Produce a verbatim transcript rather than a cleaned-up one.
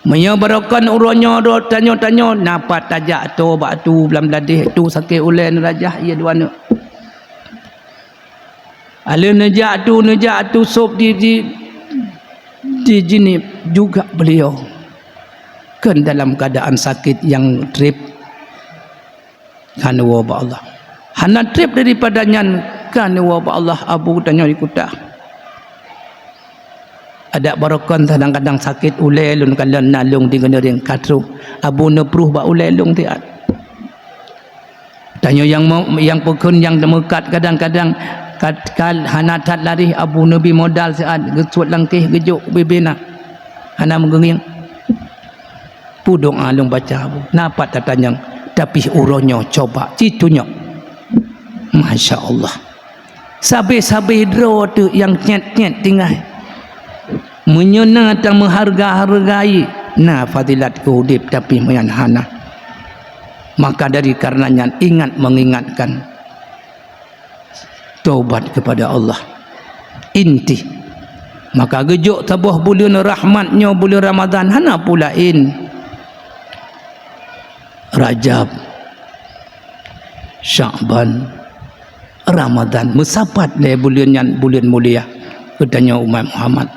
Meunyoe barokon uroe nyoe droe tanyoe-tanyoe, na pat tajak toe bak tu Blang Bladeh, tu sakét ulèe neurajah ie dua aneuk. Aleuh neujak tu, neujak tu sôb di, di, di Jeunieb juga beliau kön dalam keuadaan sakét nyang trép. Ka neuwoe bak Allah. Hana trép daripada nyan, ka neuwoe bak Allah, abu tanyoe di kuta. Adak barokon kadang-kadang sakét ulèe lôn kalon na lôn di Geuneuring ka troh. Abu neupruh bak ulèe lôn siat. Tanyoe nyang mau, nyang peukheun nyang meukat kadang-kadang kat, kal hana that laréh abu neubi modal siat geusuet langkéh geujok bibina. Hana meugeungieng. Peue doa lôn baca, Bu? Na pat tatanyong, tapi uroe nyoe coba citunyok. Masya Allah. Sabe-sabe droe teuh nyang cét-cét tinggai. Meunyoe na tameuhareuga-hareugai, na fadilat keu udép, tapi meunyan hana. Maka dari karena nyan ingat mengingatkan. Taubat kepada Allah. Inti. Maka geujok saboh buleuen rahmat nyoe buleuen Ramadhan, hana peue laén. Rajab, Sya'ban, Ramadhan. Meusapat lé buleuen nyan buleuen mulia. Geutanyoe umat Muhammad.